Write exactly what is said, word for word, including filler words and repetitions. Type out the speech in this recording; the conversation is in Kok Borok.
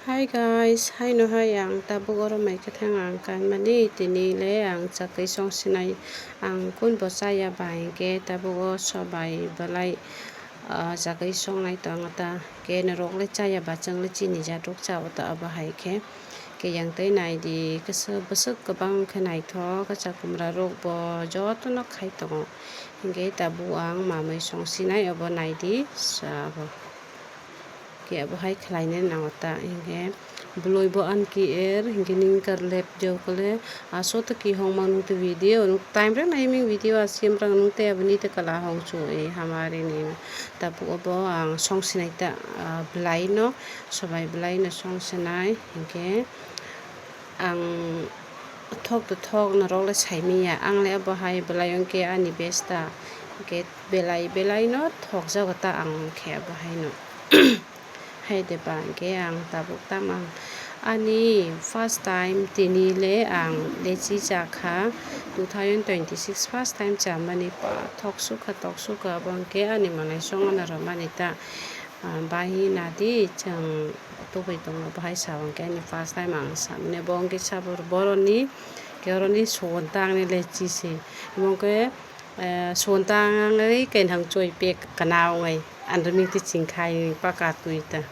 Hi guys, haino hai ang tabuk oro mai khe thang ang kanmani tini le ang chakwi song sinai ang kun bo chaya ba hinkhe tabuk o sobai belai, ah, chakwi song nai tong ta ke norok le chaya ba chwng le chini ja rok cha o ta abo hai khe ke yang tei nai di kwswk bwswk kwbang khe naithok cha kumra rok bo joto no khai tongo hinkhe tabuk ang mamwi song sinai obo nai di sa bo. Khe abo hai khlainai nango ta hinkhe bwlwi bo anki er hinkhe nini karlep jokole aso to ki hong manu to video nuk time rok nai ming video asim rang nuk te aboni te kala hong chu e hamari ni tabuk obo ang song sinai ta, ah, belai no sobai belai no song sinai hinkhe ang thok to thok norok le saimanya ang le abo hai belai hinkhe ani besta hinkhe. Belai belai no thokjago ta ang khe abo haino. Hai de ba hinkhe ang tabuk tamo ang ani first time tini le ang lechi chakha two thousand twenty six first time chamani pa thok sukha thok sukha abo hinkhe ani manai songona rwmani ta, ah, bahi nadi chwng tubui tongo bahai sa hinkhe ani first time ang samani bo hinkhe sabo boroni khe oroni sugon ta angni lechi se abo hinkhe. Eh, sugon tangwi kainhang choi pek kana wngai andro ming ti chingkhai paka twi ta.